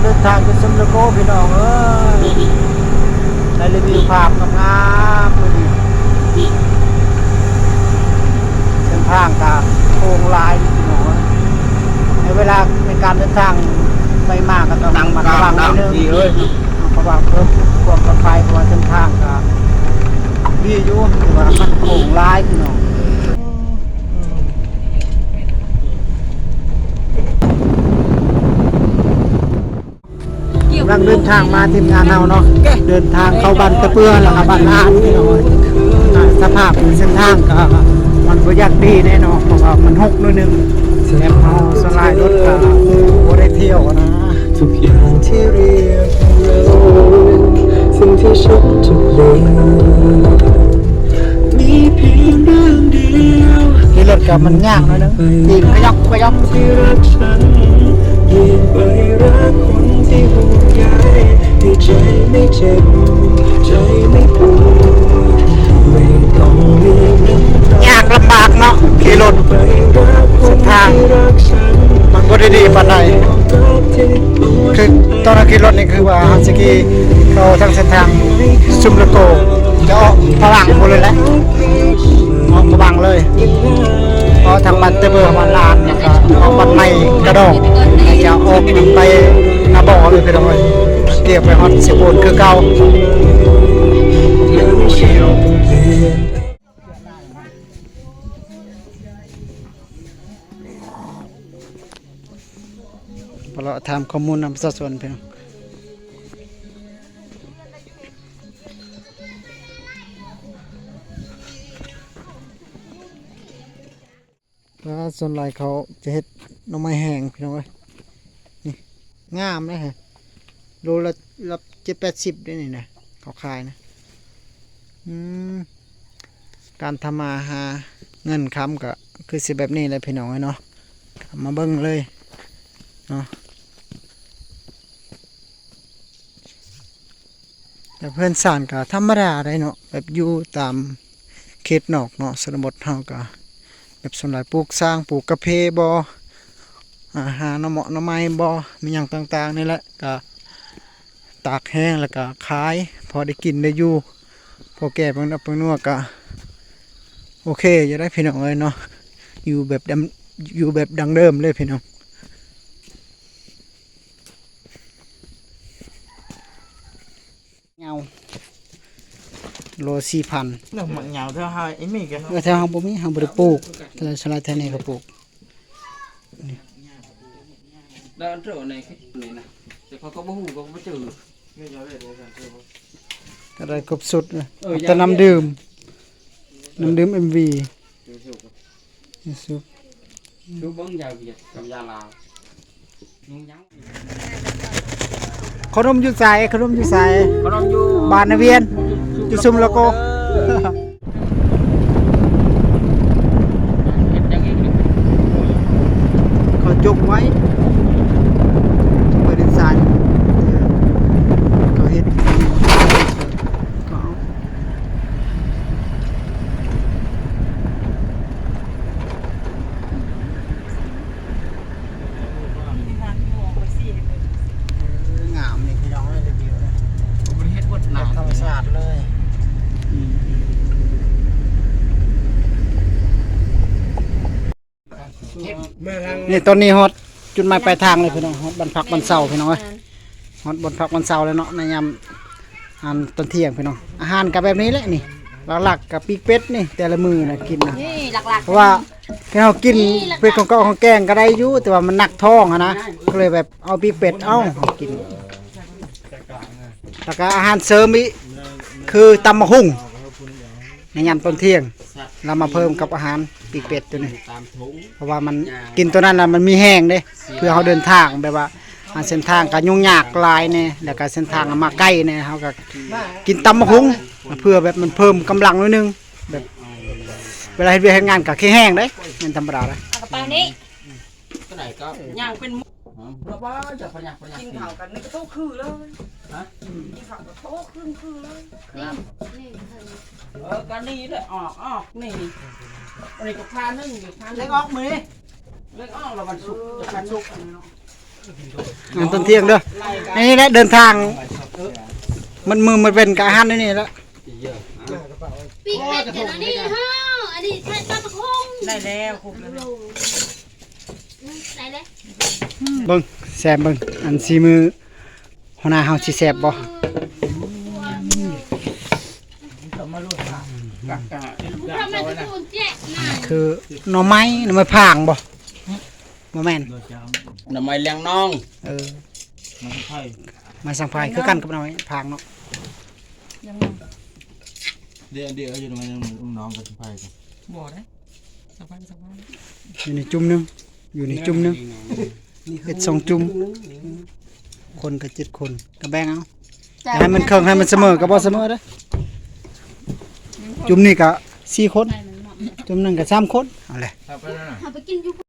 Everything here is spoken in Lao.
ເດີນທາງຂຶ້ນຊຸມລະໂກພີ່ນ້ອງເອີຍ ໄດ້ຣີວິວພາບງາມໆ ມື້ນີ້ ເສັ້ນທາງກະໂຄ້ງຫຼາຍພີ່ນ້ອງເອີຍ ໃນເວລາໃນການເດີນທາງໄປມາກະຕ້ອງລະມັດລະວັງໜ້ອຍໜຶ່ງ ເພາະວ່າເພື່ອຄວາມປອດໄພ ເພາະວ່າເສັ້ນທາງກະດີຢູ່ ແຕ່ວ່າມັນໂຄ້ງຫຼາຍພີ່ນ້ອງ. ກຳລັງເດີນທາງມາທີມງານເຮົາເນາະ ເດີນທາງເຂົ້າບ້ານຕະເປືອ ແລ້ວກະບ້ານອາດພີ່ນ້ອງເອີຍ ສະພາບເສັ້ນທາງກະມັນບໍ່ຢາກດີແນ່ເນາະ ເພາະວ່າມັນຮົກໜ້ອຍໜຶ່ງ ແລ້ວເຮົາສ່ວນຫຼາຍລົດກະບໍ່ໄດ້ທ່ຽວນະ. ຂີ່ລົດກະມັນຍາກໜ້ອຍໜຶ່ງ ຕີນກະຢອກກະຢອກ ຍາກລຳບາກເນາະ ຂີ່ລົດ ເສັ້ນທາງມັນບໍ່ໄດ້ດີປານໃດ ຄືຕອນເຮົາຂີ່ລົດນີ້ ຄືວ່າເຮົາຊິຂີ່ເຂົ້າທາງເສັ້ນທາງຊຸມລະໂກ ຈະອອກພະວັງພຸ້ນເລີຍແຫຼະ ອອກພະວັງເລີຍ ອອກທາງບ້ານແຕ່ເບີ ບ້ານລານ ແລ້ວກະອອກບ້ານໃໝ່ກະດອງ ແລ້ວຈະອອກໄປນາບໍ່ເລີຍພີ່ນ້ອງເອີຍ ກຽວໄປຮອດເຊໂປນຄືເກົ່າ. ໄປເລາະຖາມຂໍ້ມູນນຳປະຊາຊົນພີ່ນ້ອງ ແຕ່ວ່າສ່ວນຫຼາຍເຂົາຈະເຮັດໜໍ່ໄມ້ແຫ້ງພີ່ນ້ອງເອີຍ ນີ້ງາມເດ້ ໂລລະ ລະເຈັດແປດສິບເດ້ນີ້ນະ ເຂົາຂາຍນະ ອືມ ການທຳມາຫາເງິນຄຳກະຄືຊິແບບນີ້ແຫຼະພີ່ນ້ອງເອີຍເນາະ ເອົາມາເບິ່ງເລີຍເນາະ. ແບບເຮືອນຊານກະທຳມະດາໄດເນາະ ແບບຢູ່ຕາມເຂດນອກເນາະ ຊົນນະບົດເຮົາກະແບບສ່ວນຫຼາຍປູກຊາງ ປູກກາເຟບໍ ອາ ຫາໜໍ່ເມາະໜໍ່ໄມ້ບໍ ມີຫຍັງຕ່າງໆນີ້ແຫຼະ ກະຕາກແຫ້ງ ແລ້ວກະຂາຍ ພໍໄດ້ກິນໄດ້ຢູ່ ພໍແກ່ເບິ່ງນັບເບິ່ງນົວກະໂອເຄຢູ່ໄດ໋ພີ່ນ້ອງເອີຍເນາະ ຢູ່ແບບດຳ ຢູ່ແບບດັ້ງເດີມເລີຍພີ່ນ້ອງ. ເຫງົາໂລສີ່ພັນ ເນາະ ໝາກເຫງົາແຖວເຮົາ ອີ່ມີກະ ເອີ ແຖວເຮົາບໍ່ມີ ເຮົາບໍ່ໄດ້ປູກ ແຕ່ສະໄລແຖວນີ້ເຂົາປູກ ນີ້ ແລ້ວອັນໂຕນີ້ ນີ້ນະ ແຕ່ເຂົາກະບໍ່ຮູ້ ເຂົາກະບໍ່ຈື່ ກະໄດ້ຄົບຊຸດນະ ເອີ ແຕ່ນ້ຳດື່ມ ນ້ຳດື່ມເອັມວີ ສຸກ ສຸກເບິ່ງຢາວຽດກັບຢາລາວ ຍຸງຍັງ ຂະໜົມຢູ່ໃສ? ຂະໜົມຢູ່ໃສ? ຂະໜົມຢູ່ບ້ານນາວຽນ ຢູ່ຊຸມລະໂກ ເຮັດຫຍັງອີກນີ້? ເຂົາຈົກໄວ້ ບໍລິສັດ ເຂົາເຮັດ ເຂົາເອົາ ເອີ ງາມນີ້ພີ່ນ້ອງເອີຍ ຣີວິວເລີຍ ບໍ່ໄດ້ເຮັດບົດນາ ເຮັດທຳມະຊາດເລີຍ ອືມ ນີ້ຕອນນີ້ຮອດຈຸດໝາຍປາຍທາງແລ້ວພີ່ນ້ອງ ຮອດບ້ານພັກບ້ານເຊົາພີ່ນ້ອງເອີຍ ຮອດບ່ອນພັກບ່ອນເຊົາແລ້ວເນາະ ໃນຍາມ ອັນຕອນທ່ຽງພີ່ນ້ອງ ອາຫານກະແບບນີ້ແຫຼະນີ້ ຫຼັກໆກະປີກເປັດນີ້ ແຕ່ລະມື້ນະກິນນະ ນີ້ຫຼັກໆ ເພາະວ່າເຮົາກິນ ນີ້ຫຼັກໆ ເປັດຂອງເກາະຂອງແກງກະໄດ້ຢູ່ ແຕ່ວ່າມັນໜັກທ້ອງຫັ້ນນະ ກະເລີຍແບບເອົາປີກເປັດເອົາກິນ ແລ້ວກະອາຫານເສີມອີກ ຄືຕຳໝາກຫຸ່ງ ໃນຍາມຕອນທ່ຽງ ລະມາເພີ່ມກັບອາຫານປີກເປັດໂຕນີ້ ເພາະວ່າມັນກິນໂຕນັ້ນລະມັນມີແຮງເດ້ ເພື່ອເຮົາເດີນທາງແບບວ່າ ອາ ເສັ້ນທາງກະຫຍຸ້ງຍາກຫຼາຍແດ່ ແລ້ວກະເສັ້ນທາງກະມາໄກແດ່ ເຮົາກະກິນຕຳໝາກຫຸ່ງ ເພື່ອແບບມັນເພີ່ມກຳລັງໜ້ອຍໜຶ່ງ ແບບເວລາເຮັດວຽກເຮັດງານກະແຂງແຮງເດ້ ແມ່ນທຳມະດາເດ້ ເອົາກະເປົານີ້ ກະໄດ້ກະຍ່າງເປັນໝູ່ ບໍ່ ບໍ່ ຢ່າພະຍາ ພະຍາ ກິນເຂົ້າກັນນີ້ກະໂຕຄືເລີຍ ຮະ ກິນເຂົ້າກະໂຕຄືຄືເລີຍ ນີ້ ນີ້ ເອີ ກະນີ້ແຫຼະ ອອກ ອອກ ນີ້ ອັນນີ້ກະພາໜຶ່ງ ອີກພາໜຶ່ງ ເຫຼັກອອກມື້ນີ້ ເຫຼັກອອກລະວັນສຸກ ວັນສຸກ ວັນສຸກ ອັນນີ້ເນາະ ອັນຕອນທ່ຽງເດີ ອັນນີ້ແຫຼະເດີນທາງ ມັນມືມັນເປັນກະອາຫານໃນນີ້ແຫຼະ. ປີກເປັດຢູ່ໃນນີ້ເຮົາ ອັນນີ້ໃສ່ຕຳບັກຫຸ່ງ ໄດ້ແລ້ວ ຄົບແລ້ວ ອືມ ໄດ້ແລ້ວ ເບິ່ງ ແຊມເບິ່ງ ອັນສີມືຫົວໜ້າເຮົາຊິແຊບບໍ່? ທຳມາສະຕູນແຈກ ອັນນີ້ຄືໜໍ່ໄມ້ ໜໍ່ໄມ້ຜາງບໍ່? ບໍ່ແມ່ນ ໜໍ່ໄມ້ລຽງນ້ອງ ເອີ ໄມ້ສັງໄພ ໄມ້ສັງໄພຄືກັນກັບໜໍ່ໄມ້ຜາງເນາະ ຍັງ ເດ ເດ ເອົາຢູ່ນຳນ້ອງກັບໄປ ບໍ່ໄດ້ ສະບາຍ ສະບາຍ ຢູ່ໃນຈຸ່ມໜຶ່ງ ຢູ່ໃນຈຸ່ມໜຶ່ງ ເຮັດສອງຈຸ່ມ ຄົນກໍເຈັດຄົນ ກໍແບ່ງເອົາ ໃຫ້ມັນເຄິ່ງ ໃຫ້ມັນສະເໝີ ກໍບໍ່ສະເໝີເດ້. ຈຸ່ມນີ້ກໍສີ່ຄົນ ຈຸ່ມໜຶ່ງກໍສາມຄົນ ເອົາແຫຼະ ເອົາໄປນັ້ນນະ ເຮົາໄປກິນຢູ່